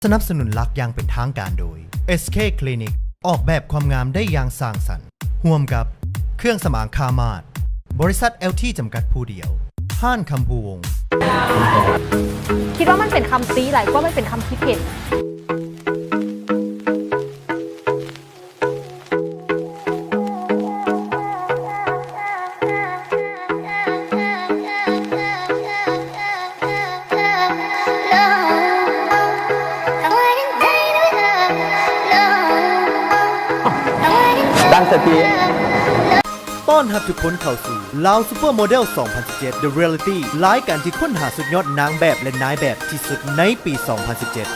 ສະໜັບສະໜູນຫຼັກຢ່າງເປັນທາງການໂດຍ ເອສເຄ ຄລີນິກ ອອກແບບຄວາມງາມໄດ້ຢ່າງສ້າງສັນ ຮ່ວມກັບເຄື່ອງສຳອາງຄາມາດ ບໍລິສັດ ແອລທີ ຈຳກັດຜູ້ດຽວ ຮ້ານຄຳພູວົງ. ຄິດວ່າມັນເປັນຄຳຕິຫຼາຍກວ່າມັນເປັນຄຳຄິດເຫັນ. ຕັ້ງສະຕິ. ຕ້ອນຮັບທຸກຄົນເຂົ້າສູ່ Lao Supermodel ສອງພັນສິບເຈັດ The Reality ລາຍການທີ່ຄົ້ນຫາສຸດຍອດນາງແບບ ແລະ ນາຍແບບທີ່ສຸດໃນປີສອງພັນສິບເຈັດ.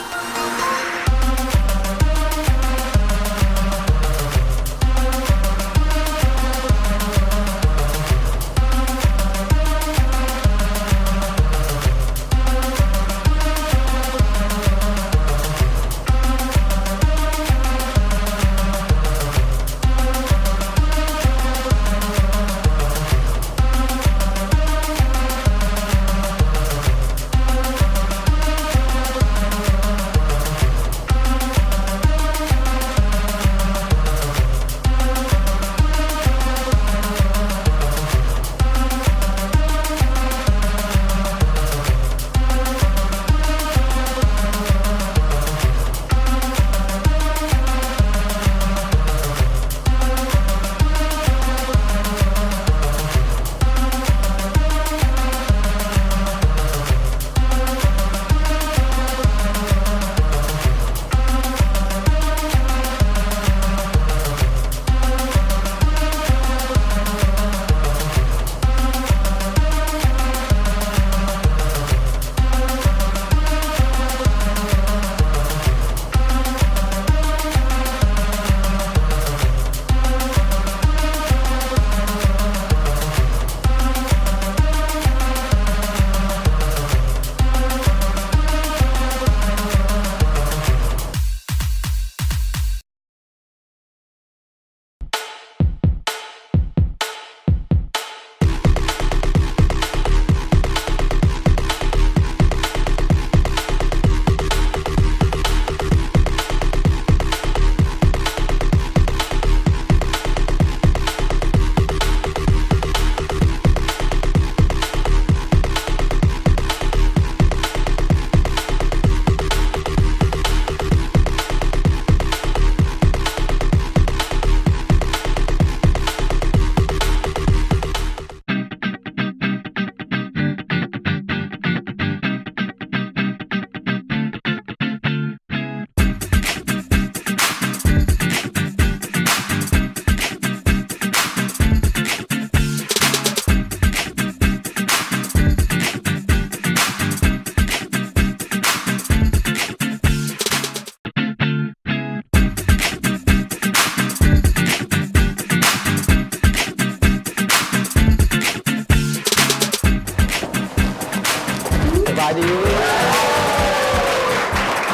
ສະບາຍດີ ສະ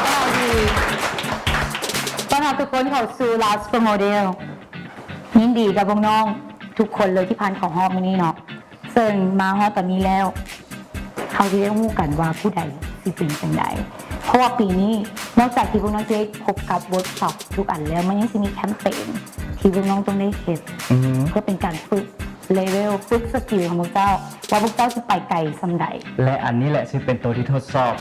ບາຍດີ ຕ້ອນຮັບທຸກຄົນເຂົ້າສູ່ Lao Supermodel. ຍິນດີກັບພວກນ້ອງທຸກຄົນເລີຍທີ່ຜ່ານເຂົ້າຮອບມື້ນີ້ເນາະ. ເຊິ່ງມາຮອດຕອນນີ້ແລ້ວ ເຮົາຊິໄດ້ຮູ້ກັນວ່າຜູ້ໃດຊິເປັນຈັ່ງໃດ. ເພາະວ່າປີນີ້ ນອກຈາກທີ່ພວກນ້ອງຈະໄດ້ພົບກັບເວີກຊັອບທຸກອັນແລ້ວ, ມັນຍັງຊິມີແຄມເປນທີ່ພວກນ້ອງຕ້ອງໄດ້ເຮັດ ເພື່ອເປັນການຝຶກເລເວວ, ຝຶກສະກິວຂອງພວກເຈົ້າ ວ່າພວກເຈົ້າຊິໄປໄກສ່ຳໃດ. ແລະ ອັນນີ້ແຫຼະຊິເປັນໂຕທີ່ທົດສອບ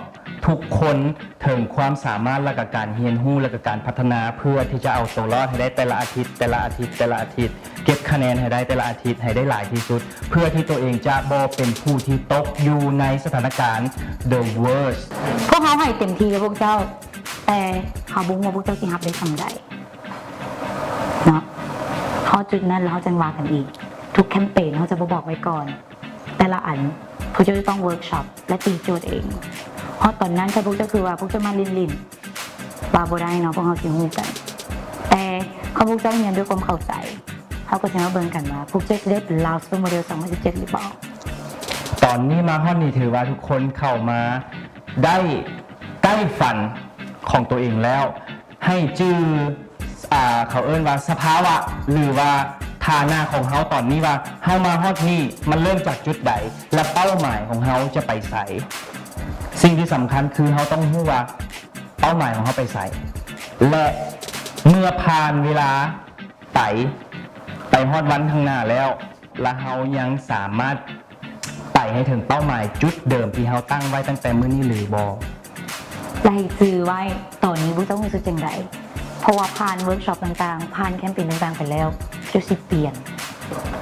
ທຸກຄົນ ເຖິງຄວາມສາມາດ ແລະກະການຮຽນຮູ້ ແລະກະການພັດທະນາ ເພື່ອທີ່ຈະເອົາໂຕລອດໃຫ້ໄດ້ແຕ່ລະອາທິດ, ແຕ່ລະອາທິດ, ແຕ່ລະອາທິດ, ເກັບຄະແນນໃຫ້ໄດ້ແຕ່ລະອາທິດໃຫ້ໄດ້ຫຼາຍທີ່ສຸດ ເພື່ອທີ່ໂຕເອງຈະບໍ່ເປັນຜູ້ທີ່ຕົກຢູ່ໃນສະຖານະການ the worst. ພວກເຮົາໃຫ້ເຕັມທີ່ກັບພວກເຈົ້າ, ແຕ່ເຮົາບໍ່ຮູ້ວ່າພວກເຈົ້າຊິຮັບໄດ້ສ່ຳໃດເນາະ. ຮອດຈຸດນັ້ນແລ້ວເຮົາຈັ່ງວ່າກັນອີກ. ທຸກແຄມເປນເຮົາຈະບໍ່ບອກໄວ້ກ່ອນ. ແຕ່ລະອັນ ພວກເຈົ້າຈະຕ້ອງເວີກຊັອບ ແລະ ຕີໂຈດເອງ. ຮອດຕອນນັ້ນ ຖ້າພວກເຈົ້າຄືວ່າພວກເຈົ້າມາຫຼິ້ນໆ ວ່າບໍ່ໄດ້ເນາະ, ພວກເຮົາຊິຮູ້ກັນ. ແຕ່ຄັນພວກເຈົ້າຮຽນດ້ວຍຄວາມເຂົ້າໃຈ, ເຮົາກໍຊິມາເບິ່ງກັນວ່າ ພວກເຈົ້າຊິໄດ້ເປັນ Lao Supermodel ສອງພັນສິບເຈັດ ຫຼືບໍ່. ຕອນນີ້ມາຮອດນີ້ ຖືວ່າທຸກຄົນເຂົ້າມາໄດ້ໃກ້ຝັນຂອງໂຕເອງແລ້ວ. ໃຫ້ຈື່ ອ່າ ເຂົາເອີ້ນວ່າສະພາວະ ຫຼືວ່າຖານະຂອງເຮົາຕອນນີ້ວ່າ ເຮົາມາຮອດນີ້ ມັນເລີ່ມຈາກຈຸດໃດ ແລະ ເປົ້າໝາຍຂອງເຮົາຈະໄປໃສ. ສິ່ງທີ່ສຳຄັນຄືເຮົາຕ້ອງຮູ້ວ່າເ ປົ້າໝາຍຂອງເຮົາໄປໃສ ແລະ ເມື່ອຜ່ານເວລາໄປ ໄປຮອດວັນຂ້າງໜ້າແລ້ວ ລະເຮົາຍັງສາມາດໄປໃຫ້ເຖິງເປົ້າໝາຍຈຸດເດີມທີ່ເຮົາຕັ້ງໄວ້ຕັ້ງແຕ່ມື້ນີ້ຫຼືບໍ່? ໄດ້ຈື່ໄວ້ ຕອນນີ້ພວກເຈົ້າຮູ້ສຶກຈັ່ງໃດ? ເພາະວ່າຜ່ານເວີກຊັອບຕ່າງໆ ຜ່ານແຄມເປນຕ່າງໆໄປແລ້ວ ເຈົ້າຊິປ່ຽນ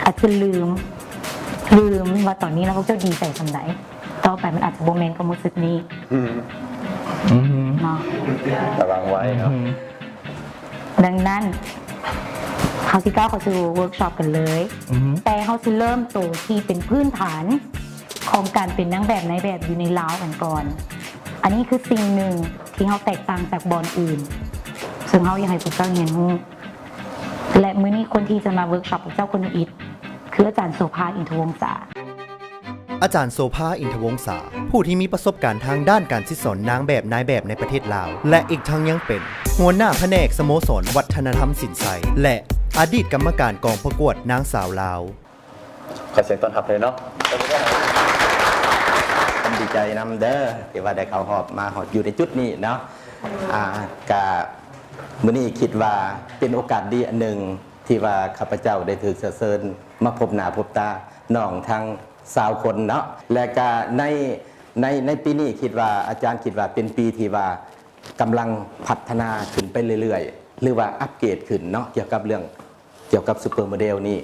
ອາດຈະລືມ ລືມວ່າຕອນນີ້ນະ ພວກເຈົ້າດີໃຈສ່ຳໃດ. ຕໍ່ໄປມັນອາດຈະບໍ່ແມ່ນຄວາມຮູ້ສຶກນີ້ ອືມ ອືມ ເນາະ ລະວັງໄວ້ເນາະ ອືມ ດັ່ງນັ້ນ ເຮົາຊິກ້າວເຂົ້າສູ່ເວີກຊັອບກັນເລີຍ ອືມ ແຕ່ເຮົາຊິເລີ່ມໂຕທີ່ເປັນພື້ນຖານຂອງການເປັນນາງແບບນາຍແບບຢູ່ໃນລາວກັນກ່ອນ. ອັນນີ້ຄືສິ່ງໜຶ່ງທີ່ເຮົາແຕກຕ່າງຈາກບ່ອນອື່ນ ເຊິ່ງເຮົາຢາກໃຫ້ພວກເຈົ້າຮຽນຮູ້ ແລະ ມື້ນີ້ຄົນທີ່ຈະມາເວີກຊັອບກັບເຈົ້າຄົນທຳອິດ ຄືອາຈານໂສພາ ອິນທະວົງສາ. ອາຈານໂສພາ ອິນທະວົງສາ ຜູ້ທີ່ມີປະສົບການທາງດ້ານການສິດສອນນາງແບບນາຍແບບໃນປະເທດລາວ ແລະ ອີກທັງຍັງເປັນຫົວໜ້າພະແນກສະໂມສອນວັດທະນະທຳສິນໄຊ ແລະ ອະດີດກຳມະການກອງປະກວດນາງສາວລາວ. ຂໍສຽງຕ້ອນຮັບເລີຍເນາະ ດີໃຈນຳເດີ ທີ່ວ່າໄດ້ເຂົ້າຮອບມາຮອດຢູ່ໃນຈຸດນີ້ເນາະ. ອາ ກະມື້ນີ້ຄິດວ່າເປັນໂອກາດດີອັນໜຶ່ງ ທີ່ວ່າຂ້າພະເຈົ້າໄດ້ຖືກເຊື້ອເຊີນມາພົບໜ້າພົບຕານ້ອງທັງຊາວຄົນເນາະ ແລະກະໃນ ໃນ ໃນປີນີ້ຄິດວ່າ ອາຈານຄິດວ່າເປັນປີທີ່ວ່າກຳລັງພັດທະນາຂຶ້ນໄປເລື້ອຍໆ ຫຼືວ່າອັບເກຣດຂຶ້ນເນາະ ກ່ຽວກັບເລື່ອງ ກ່ຽວກັບຊຸບເປີໂມເດວນີ້.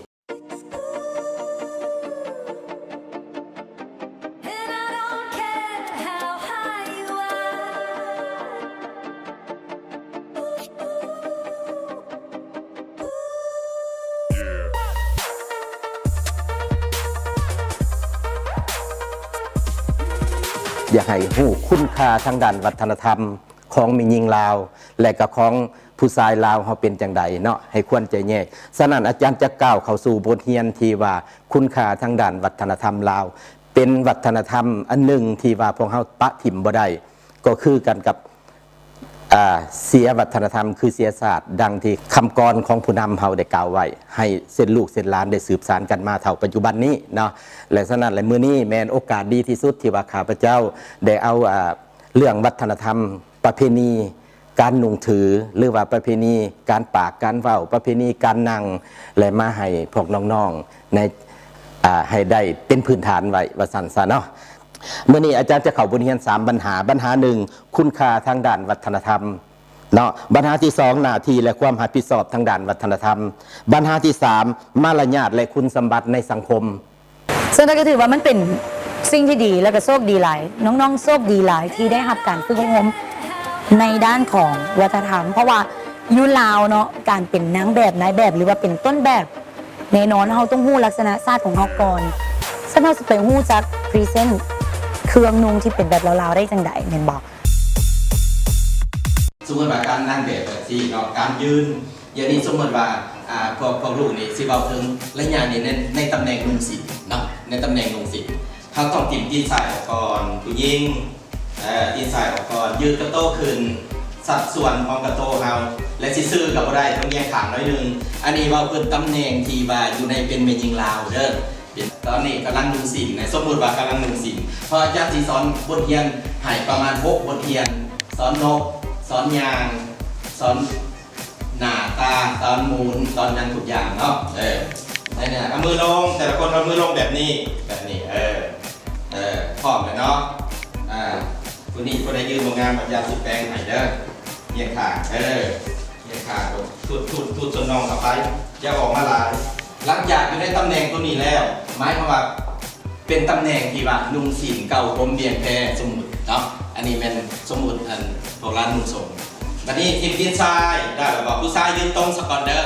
ຢາກໃຫ້ຮູ້ຄຸນຄ່າທາງດ້ານວັດທະນະທຳຂອງແມ່ຍິງລາວ ແລະກະຂອງ ຜູ້ຊາຍລາວເຮົາເປັນຈັ່ງໃດເນາະ ໃຫ້ຄວນຈະແຍກ. ສະນັ້ນ ອາຈານຈະກ້າວເຂົ້າສູ່ບົດຮຽນທີ່ວ່າຄຸນຄ່າທາງດ້ານວັດທະນະທຳລາວ ເປັນວັດທະນະທຳອັນໜຶ່ງທີ່ວ່າພວກເຮົາປະຖິ້ມບໍ່ໄດ້ ກໍຄືກັນກັບ ອາ ເສຍວັດທະນະທຳຄືເສຍຊາດ ດັ່ງທີ່ຄຳກອນຂອງຜູ້ນຳເຮົາໄດ້ກ່າວໄວ້ ໃຫ້ເຊັ່ນລູກເຊັ່ນຫຼານໄດ້ສືບສານກັນມາເທົ່າປັດຈຸບັນນີ້ເນາະ. ແລະ ສະນັ້ນແຫຼະ ມື້ນີ້ແມ່ນໂອກາດດີທີ່ສຸດທີ່ວ່າຂ້າພະເຈົ້າໄດ້ເອົາ ອາ ເລື່ອງວັດທະນະທຳ ປະເພນີການນຸ່ງຖື ຫຼືວ່າປະເພນີການປາກການເວົ້າ ປະເພນີການນັ່ງ ແລະ ມາໃຫ້ພວກນ້ອງໆໃນ ອາ ໃຫ້ໄດ້ເປັນພື້ນຖານໄວ້ວ່າຊັ້ນຊະເນາະ. ມື້ນີ້ອາຈານຈະເຂົ້າບົດຮຽນສາມບັນຫາ. ບັນຫາໜຶ່ງ ຄຸນຄ່າທາງດ້ານວັດທະນະທຳເນາະ. ບັນຫາທີສອງ ໜ້າທີ່ ແລະ ຄວາມຮັບຜິດຊອບທາງດ້ານວັດທະນະທຳ. ບັນຫາທີສາມ ມາລະຍາດ ແລະ ຄຸນສົມບັດໃນສັງຄົມ. ເຊິ່ງກໍຖືວ່າມັນເປັນສິ່ງທີ່ດີ ແລະກໍໂຊກດີຫຼາຍ ນ້ອງໆໂຊກດີຫຼາຍທີ່ໄດ້ຮັບການຝຶກອົບຮົມໃນດ້ານຂອງວັດທະນະທຳ ເພາະວ່າຢູ່ລາວເນາະ ການເປັນນາງແບບ ນາຍແບບ ຫຼືວ່າເປັນຕົ້ນແບບ ແນ່ນອນເຮົາຕ້ອງຮູ້ລັກສະນະຊາດຂອງເຮົາກ່ອນ ເຊິ່ງເຮົາຊິໄປຮູ້ຈັກພຣີເຊັນເຄື່ອງນຸ່ງທີ່ເປັນແບບລາວໆໄດ້ຈັ່ງໃດ ແມ່ນບໍ່? ສົມມຸດວ່າການນາງແບບແບບຊີ້ເນາະ ການຢືນ ດຽວນີ້ສົມມຸດວ່າ ອ່າ ພວກ ພວກລູກນີ້ຊິເວົ້າເຖິງໄລຍະນີ້ໃນ ໃນຕຳແໜ່ງນຸ່ງສິ້ນເນາະ ໃນຕຳແໜ່ງນຸ່ງສິ້ນ ເຮົາຕ້ອງຖິ້ມຕີນຊ້າຍອອກກ່ອນ ຜູ້ຍິງ ເອີ ຕີນຊ້າຍອອກກ່ອນ ຢືດກະໂຕຂຶ້ນ ສັດສ່ວນຂອງກະໂຕເຮົາ ແລະ ຊິຊື່ກໍບໍ່ໄດ້ ຕ້ອງຮຽງຂ້າງໜ້ອຍໜຶ່ງ. ອັນນີ້ເວົ້າເຖິງຕຳແໜ່ງທີ່ວ່າຢູ່ໃນເປັນແມ່ຍິງລາວເດີ ເປັນ ຕອນນີ້ກຳລັງນຸ່ງສິ້ນນະ ສົມມຸດວ່າກຳລັງນຸ່ງສິ້ນ ເພາະອາຈານຊິສອນບົດຮຽນໃຫ້ປະມານຫົກບົດຮຽນ ສອນນົບ ສອນຍ່າງ ສອນ ໜ້າຕາ ຕອນໝູນ ຕອນຫຍັງທຸກຢ່າງເນາະ ເອີ ໃນນີ້ເອົາມືລົງ ແຕ່ລະຄົນເອົາມືລົງແບບນີ້ ແບບນີ້ ເອີ ເອີ ພ້ອມແລ້ວເນາະ ອ່າ ຜູ້ນີ້ຜູ້ໃດຢືນບໍ່ງາມ ອາຈານຊິແປງໃຫ້ເດີ ຮຽງຂ້າງ ເອີ ຮຽງຂ້າງ ທູດ ທູດ ທູດຊົນນ້ອງເຂົ້າໄປ ຢ່າອອກມາຫຼາຍ ຫຼັງຈາກຢູ່ໃນຕຳແໜ່ງຕົວນີ້ແລ້ວ ໝາຍຄວາມວ່າ ເປັນຕຳແໜ່ງທີ່ວ່ານຸ່ງສິ້ນເກົ່າຫົ່ມບ່ຽງແພ ສົມມຸດເນາະ ອັນນີ້ແມ່ນສົມມຸດ ອັນ ພວກລາວນຸ່ງສົງ ບັດນີ້ຖິ້ມຕີນຊ້າຍ ໄດ້ແລ້ວບໍ່? ຜູ້ຊາຍຢືນຕົງສາກ່ອນເດີ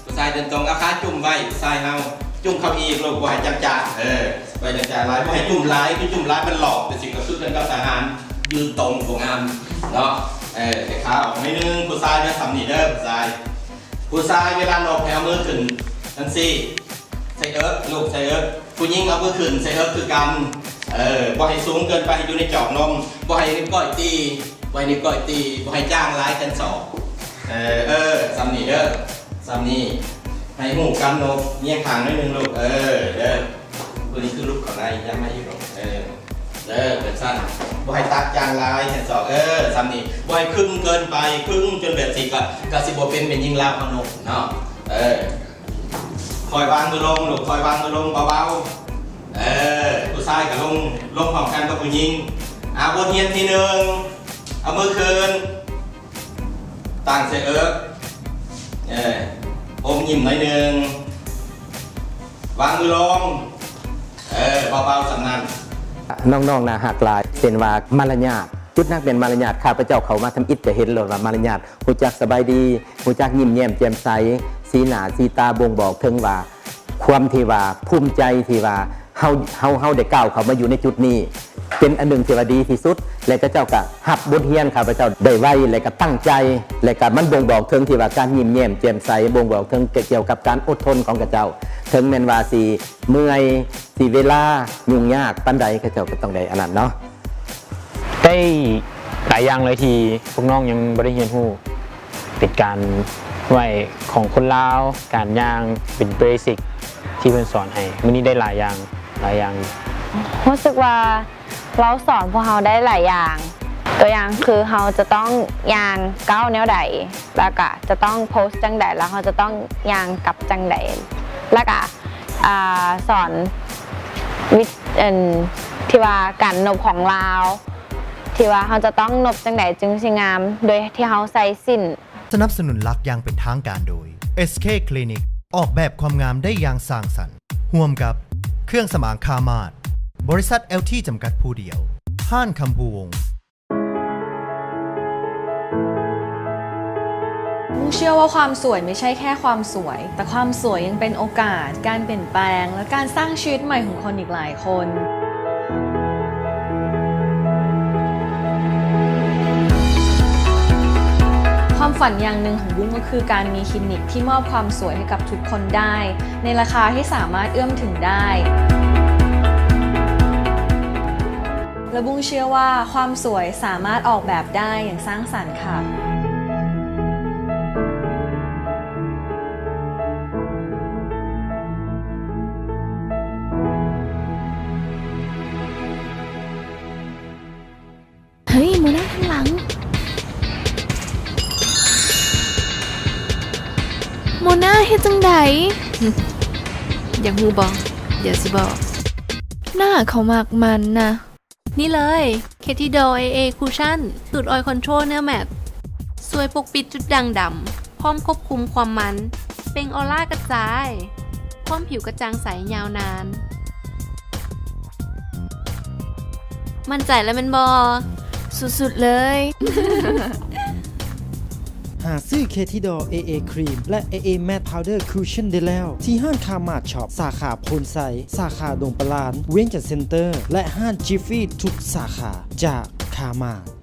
ຜູ້ຊາຍຢືນຕົງ ເອົາຂາຈຸ້ມໄວ້ ຜູ້ຊາຍເຮົາ ຈຸ້ມເຂົ້າອີກລູກ ບໍ່ໃຫ້ຈັງຈາ ເອີ ບໍ່ໃຫ້ຈັງຈາຫຼາຍ ບໍ່ໃຫ້ຈຸ້ມຫຼາຍ ຄືຈຸ້ມຫຼາຍມັນຫຼອກ ແຕ່ຊິກໍຄືກັນກັບທະຫານ ຢືນຕົງບໍ່ງາມເນາະ ເອີ ໃຫ້ຂາອອກໜ້ອຍໜຶ່ງ ຜູ້ຊາຍເດີ ສ່ຳນີ້ເດີ ຜູ້ຊາຍ ຜູ້ຊາຍເວລານົບໃຫ້ເອົາມືຂຶ້ນຈັ່ງຊີ້ ໃສ່ເອິກ ລູກໃສ່ເອິກ ຜູ້ຍິງເອົາມືຂຶ້ນໃສ່ເອິກຄືກັນ ເອີ ບໍ່ໃຫ້ສູງເກີນໄປ ໃຫ້ຢູ່ໃນຈອກນົມ ບໍ່ໃຫ້ນິ້ວກ້ອຍຕີ ບໍ່ໃຫ້ນິ້ວກ້ອຍຕີ ບໍ່ໃຫ້ຈ້າງຫຼາຍເກີນສອກ ເອີ ເອີ ສ່ຳນີ້ເດີ ສ່ຳນີ້ ໃຫ້ຮູ້ກຳນົບ ຮຽງຂ້າງໜ້ອຍໜຶ່ງລູກ ເອີ ເດີ ຜູ້ນີ້ຄືລຸກເຂົ້າໃນ ຢ່າມາອີກລູກ ເອີ ເອີ ເປັນຊັ້ນ ບໍ່ໃຫ້ຕັດຢ່າງຫຼາຍ ແມ່ນສອກ ເອີ ສ່ຳນີ້ ບໍ່ໃຫ້ຄຶງເກີນໄປ ຄຶງຈົນແບບຊິກະ ກະຊິບໍ່ເປັນແມ່ຍິງລາວເຮົາເນາະ ເນາະ ເອີ ຄ່ອຍວາງມືລົງລູກ ຄ່ອຍວາງມືລົງເບົາໆ ເອີ ຜູ້ຊາຍກະລົງ ລົງພ້ອມກັນກັບຜູ້ຍິງ ອາ ບົດຮຽນທີໜຶ່ງ ເອົາມືຂຶ້ນ ຕັ້ງໃສ່ເອິກ ເອີ ອົມຍິ້ມໜ້ອຍໜຶ່ງ ວາງມືລົງ ເອີ ເບົາໆ ສ່ຳນັ້ນ. ນ້ອງໆ ໜ້າຮັກຫຼາຍ ເຊັ່ນວ່າມາລະຍາດ ຈຸດໜັກແໜ້ນມາລະຍາດ ຂ້າພະເຈົ້າເຂົ້າມາທຳອິດຈະເຫັນໂລດວ່າມາລະຍາດ ຮູ້ຈັກສະບາຍດີ ຮູ້ຈັກຍິ້ມແຍ້ມແຈ່ມໃສ ສີໜ້າສີຕາບົ່ງບອກເຖິງວ່າ ຄວາມທີ່ວ່າພູມໃຈທີ່ວ່າເຮົາ ເຮົາ ເຮົາໄດ້ກ້າວເຂົ້າມາຢູ່ໃນຈຸດນີ້ ເປັນອັນໜຶ່ງທີ່ວ່າດີທີ່ສຸດ ແລະ ເຂົາເຈົ້າກະຮັບບົດຮຽນ ຂ້າພະເຈົ້າໄດ້ໄວ ແລະ ກະຕັ້ງໃຈ ແລະ ກະມັນບົ່ງບອກເຖິງທີ່ວ່າການຍິ້ມແຍ້ມແຈ່ມໃສ ບົ່ງບອກເຖິງກ່ຽວກັບການອົດທົນຂອງເຂົາເຈົ້າ ເຖິງແມ່ນວ່າຊິເມື່ອຍ ຊິເວລາຫຍຸ້ງຍາກປານໃດ ເຂົາເຈົ້າກະຕ້ອງໄດ້ອັນນັ້ນເນາະ. ໄດ້ຫຼາຍຢ່າງເລີຍທີ່ພວກນ້ອງຍັງບໍ່ໄດ້ຮຽນຮູ້ ເປັນການໄຫວ້ຂອງຄົນລາວ ການຍ່າງເປັນເບສິກທີ່ເພິ່ນສອນໃຫ້ ມື້ນີ້ໄດ້ຫຼາຍຢ່າງ ຫຼາຍຢ່າງຢູ່. ຮູ້ສຶກວ່າລາວສອນພວກເຮົາໄດ້ຫຼາຍຢ່າງ ຕົວຢ່າງຄືເຮົາຈະຕ້ອງຍ່າງກ້າວແນວໃດ ແລ້ວກະຈະຕ້ອງໂພສຈັ່ງໃດ ແລ້ວເຮົາຈະຕ້ອງຍ່າງກັບຈັ່ງໃດ ແລ້ວກະ ອ່າ ສອນວິ ອັນ ທີ່ວ່າການນົບຂອງລາວ ທີ່ວ່າເຮົາຈະຕ້ອງນົບຈັ່ງໃດຈຶ່ງຊິງາມ ໂດຍທີ່ເຮົາໃສ່ສິ້ນ. ສະໜັບສະໜູນຫຼັກຢ່າງເປັນທາງການໂດຍ ເອສເຄ ຄລີນິກ ອອກແບບຄວາມງາມໄດ້ຢ່າງສ້າງສັນ ຮ່ວມກັບ ເຄື່ອງສຳອາງຄາມາດ ບໍລິສັດ ແອລທີ ຈຳກັດຜູ້ດຽວ ຮ້ານຄຳພູວົງ. บุ้งเชื่อว่าความสวยไม่ใช่แค่ความสวย แต่ความสวยยังเป็นโอกาส การเปลี่ยนแปลง และการสร้างชีวิตใหม่ของคนอีกหลายคน ความฝันอย่างหนึ่งของบุ้งก็คือการมีคลินิกที่มอบความสวยให้กับทุกคนได้ ในราคาที่สามารถเอื้อมถึงได้ และบุ้งเชื่อว่าความสวยสามารถออกแบบได้อย่างสร้างสรรค์ค่ะ ເຮີ້ຍ ໂມນາທາງຫຼັງ ໂມນາເຮັດຈັ່ງໃດ? ຢາກຮູ້ບໍ່? ດຽວຊິບອກ ໜ້າເຂົາມັກມັນນະ. ນີ້ເລີຍ ເຄທີດໍ ເອເອ ຄູຊັ່ນ ສູດອອຍຄອນໂທຣເນື້ອແມັດ ຊ່ວຍປົກປິດຈຸດດ່າງດຳ ພ້ອມຄວບຄຸມຄວາມມັນ ເປັ່ງອໍລາກະຈາຍ ຄວາມຜິວກະຈ່າງໃສຍາວນານ. ໝັ້ນໃຈແລ້ວແມ່ນບໍ່? ສຸດໆເລີຍ. ຫາຊື້ເຄທີດໍ ເອເອ ຄຣີມ ແລະ ເອເອ ແມັດ ພາວເດີ ຄູຊັ່ນ ໄດ້ແລ້ວ ທີ່ຮ້ານຄາມາດຊັອບ ສາຂາໂພນໄຊ, ສາຂາດົງປະລານ, ວຽງຈັນເຊັນເຕີ ແລະ ຮ້ານຈິຟຟີ່ທຸກສາຂາ ຈາກຄາມາດ.